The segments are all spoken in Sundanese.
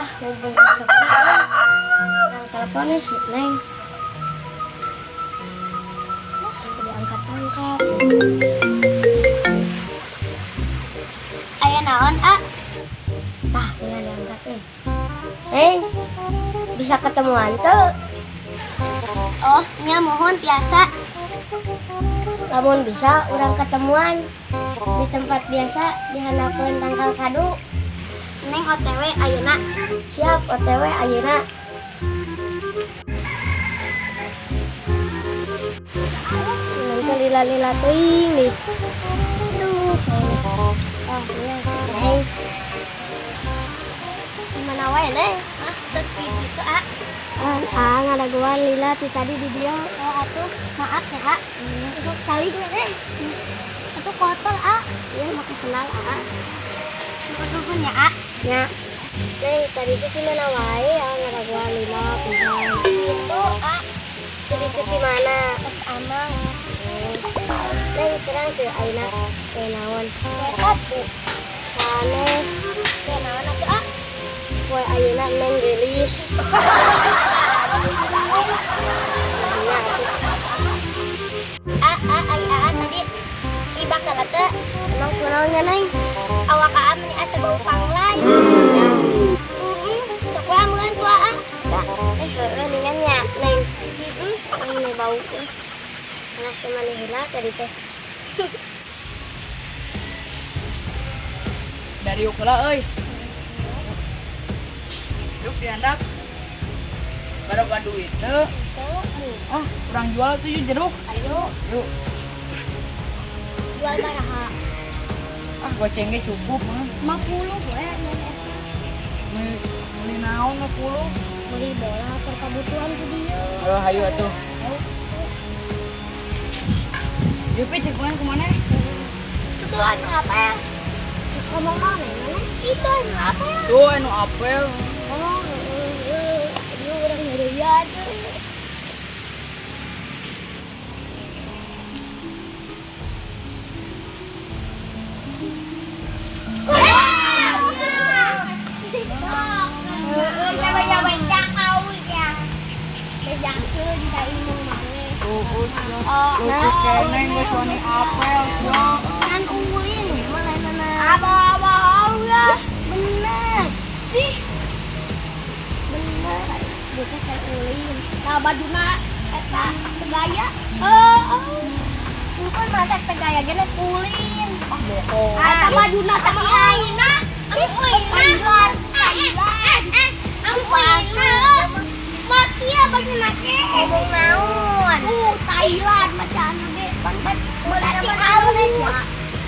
Ah, mumpung sepi. Yang teleponnya si Neng. Diangkat-angkat. Aya naon, A? Tah, tinggal diangkat euy. Neng, bisa ketemuan tuh? Oh, nya mohon tiasa. Lamun bisa urang ketemuan di tempat biasa di handapeun tangkal kadu. Neng OTW ayeuna. Siap, OTW ayeuna. Si Neng teh lila-lila teuing nih. Aduh. Ah, nya Neng. Di mana wae, Neng? Ah, terus gitu, A. Ah, ngadaguan lila ti tadi di dieu. Oh, atuh, maaf ya, A. Sok calik we, Neng. Atuh kotor, A. Iya, make sendal, A. Nuhun ya, A. Nya. Neng, tadi teh di mana wae ya ngadaguan lila pisan. Itu, A. Jadi cuti mana? Terus amang. Neng, terang teu ayeuna teh naon? Poe Sabtu. Sanes. Poe naon atuh, A? Poe ayeuna Neng geulis. Nya atuh. A, A, ai A, tadi ibak kana teu. Emang kunaon nya, Neng? Awak A meni asa bau panglai. Ya. Heeh, sok we ameun ku A. Eh, heueuh ningan nya, Neng. Heeh. Neng nih bau euy. Panas maneh heula tadi teh. Dari yuk lah euy. Yuk dihandap. Baroga duit teu. Ah, urang jual tuh yuk jeruk. Ayo, Yuk. jual baraha? Ah, goceng ge cukup mah. 50 we, Neng. Beli beli naon 50? Beli bola keur kabutuhan ku dieu. Oh, hayu atuh. Yuk, Pi, cek kemana? Itu anu apa ya? Ngomong naon, Neng? Mana? Itu anu apa ya? Tuh, anu apel. Oh, heeh, ieu urang ngeureuyad. Tuh, lucu keneh geus wani apel sia. Kan ulin mana mana. Abah-abah ya. Bener. Ih. Bener. Bukan saya ulin. Nah, bajuna eta tegaya. Oh. Bukan mata tegaya gene ulin. Ah, bohong. Eta bajuna teh aina. Ulina. Ulina. Mati ya bajuna teh. Ngomong naon? Thailand macam ge. Berarti alus.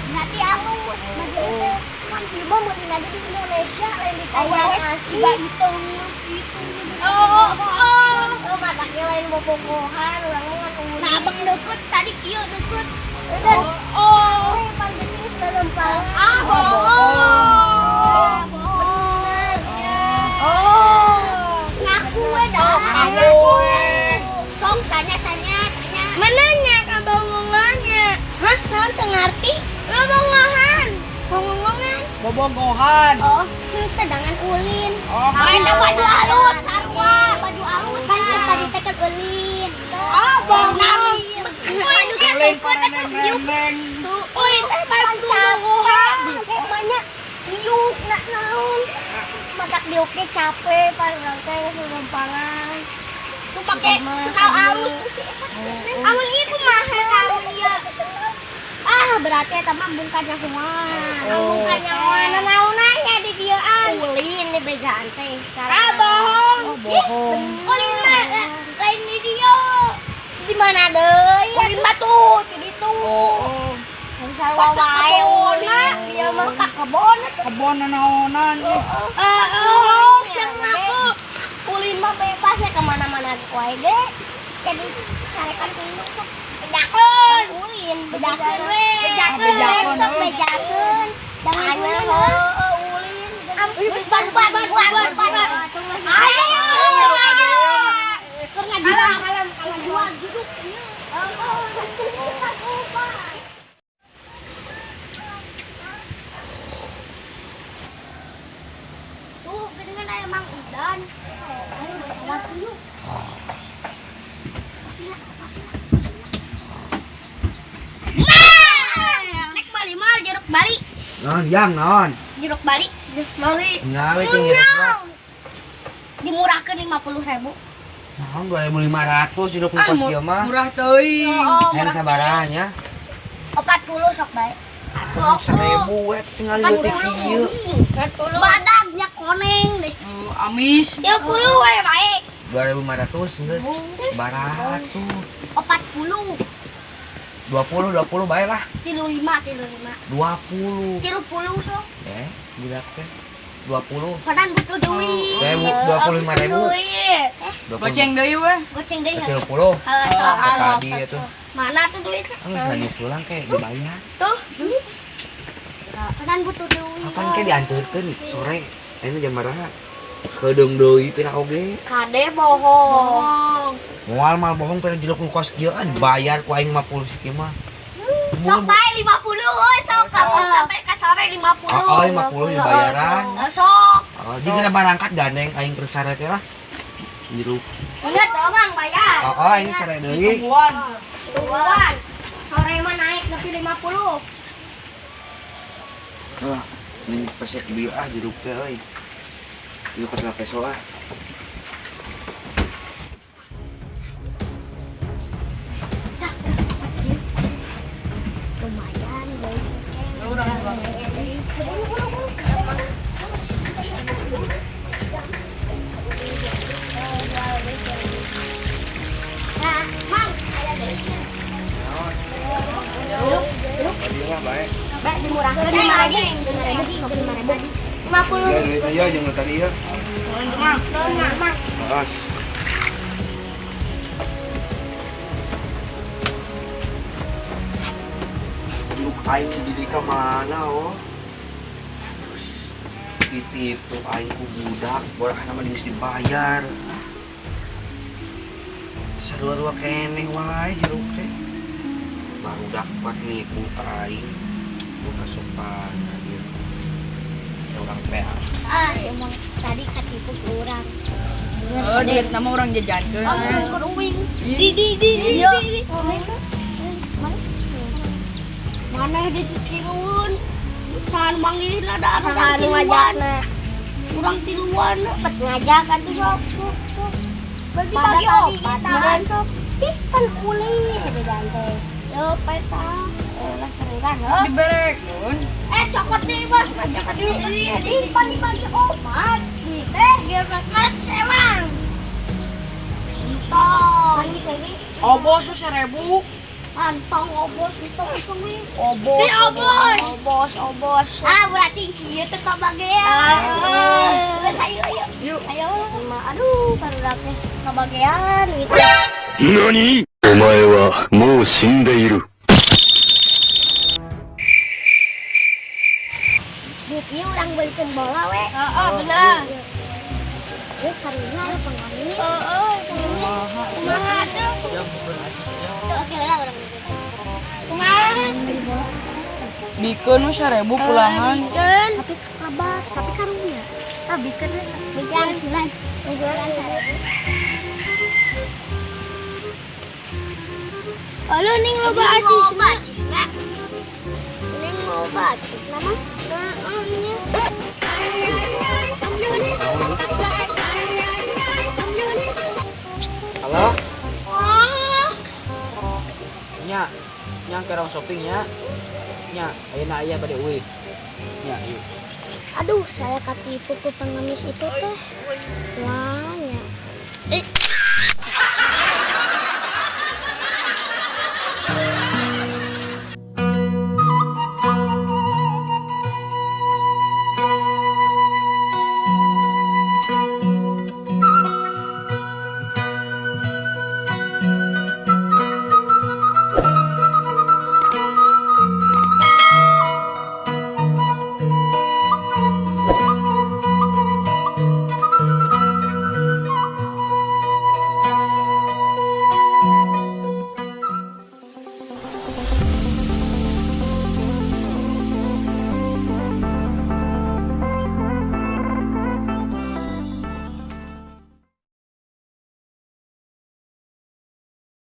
Berarti alus. Baju teh kan ieu mah meuli lagi di Indonesia lain di Thailand asli. Tiga hitung gitu. Oh, oh. Oh, mataknya lain bobogohan, urang mah ngan ulin. Nah, abang deket tadi kieu deket. Udah. Oh. Oh, pan geus lempang. Ah, bohong. Bener. Oh. Ngaku we dah. Ngaku we. Sok tanya-tanya, tanya. Mananya kabogohannya? Hah? Naon teu ngarti? Bobogohan. Bobogohan. Bobogohan. Oh, henteu dangan ulin. Oh, Eta baju halus sarua, baju halus. Kan tadi teh kan ulin. Ah, bohong. Baju teh Ulin ikut keneh, Neng. Tuh, Ulin teh bobogohan. Banyak diuk nak naon. Matak diuk ge capek pan urang teh geus lempangan. Tuh pake sendal halus tuh si eta. Amun ieu kumaha amun ieu? Ah, berarti eta mah embung kanyahoan. Oh. Embung kanyahoan naonannya di dieuan. Ulin di bejaan teh. Ah, bohong. Oh, bohong. Ulin mah lain di dieu. Di mana deui? Ulin batu di ditu. Oh, Sarua wae ulin. Dia mah ka kebon. kebon naonan ih. Ah, oh, yang ngaku. Ulin mah bebas ya kemana-mana wae ge. Jadi carekan kudu sok Bejakeun. ulin, Bejakeun we. Bejakeun, Bejakeun, sok we. bejakeun. Jangan Anya, ulin, ulin. Geus ban ban ban ban ban. Ayo. Keur ngajual, Kalem, kalem. ngajual duduk. Oh, Tuh, geuningan aya Mang Bali. Naon yang naon? Jeruk Bali. Jeruk Bali. Enggak we teh jeruk. Dimurahkeun 50.000. Naon 2500 jeruk Ah, kos kieu mah. murah teuing. Oh, Hayang murah. sabaraha nya? 40 sok bae. 1000 we tinggal leutik kieu. Badagnya koneng deh. Oh, amis. 30 we bae. 2500 geus. Sabaraha tuh? 40. 20 20 bae lah. 35 35. 20. 30 sok. Eh, budak teh. 20. Padahal butuh duit. Ribu, 25.000. Duit. Goceng deui we. Goceng deui. 30. Heeh, sok. Tadi itu. Mana tuh duitnya? Kan geus lanjut pulang kayak dibayar. Tuh. Padahal butuh duit. Kapan kayak diantarkeun sore? Ayeuna jam baraha? Kedeung deui pira oge. Kade bohong. Moal mal bohong pira jeruk nu kos kieu dibayar ku aing 50 siki mah. Sok bae 50 euy, sok kamu sampai ke sore 50. Oh, 50 dibayaran. Sok. Oh, di kita barangkat gandeng aing terus sare teh lah. Jeruk. Enggak tuh Bang, bayar. Oh, aing sare deui. Tungguan. Tungguan. Sore mah naik lebih 50. Wah, ini pesek bieu ah jeruk teh euy. Ieu ka peso ah. Lumayan deui. Urang Bang. Nah, Mang, aya deui. Jeruk. Tadi lah bae. Bae dimurahkeun 5.000, 5.000, 50. Ya duit aja jeung nu tadi ya. Nuhun, Mang. Nuhun, Mang. Awas. Jeruk aing jadi ka mana oh? Terus ditipu aing ku budak, borak sama geus dibayar. Sarua-rua keneh wae jeruk teh. Barudak buat nipu ka aing. Buka sopan anjir. Orang teh. Ah, emang tadi katipu ke urang. Oh, duit nama orang jajankeun. Oh, keur uing. Di di di di di. Mana di tiluan? Sahan manggilna da urang tiluan. Urang tiluan pet ngajak atuh sok. Berarti bagi opat meureun sok. Ih, pan ulin bejaan teh. Yo peta. Lah seruran heuh. Diberekeun. Cokot deh bos, cokot deh. Di pan dibagi opat. Teh, geus emang. Entong. Obos 1000. Antong obos, entong entong we. Obos. Di obos. Obos, obos. Ah, berarti kieu teh kabagean. Geus ayo ayo. Yuk. Ayo. Aduh, barudak teh kabagean gitu. 何お前はもう死んでいる。 Duit ieu urang belikeun bola we. Heeh, bener. Ieu karunya aya pengamis. Heeh, pengamis. Kumaha tuh? Oke lah urang belikeun. Kumaha? Bikeun we 1000 pulangan. Bikeun. Tapi kabar, tapi karunya. Ah, bikeun we. Bikeun sembilan. Bikeun 1000. Halo ning loba acis na. Ning loba acis na mah. Heeh nya. Halo? Ah, Nya, nya kerong shopping nya. Nya, ayeuna aya bade euy. Nya, ieu. Aduh, saya katipu ku pengemis itu teh. Wah, nya.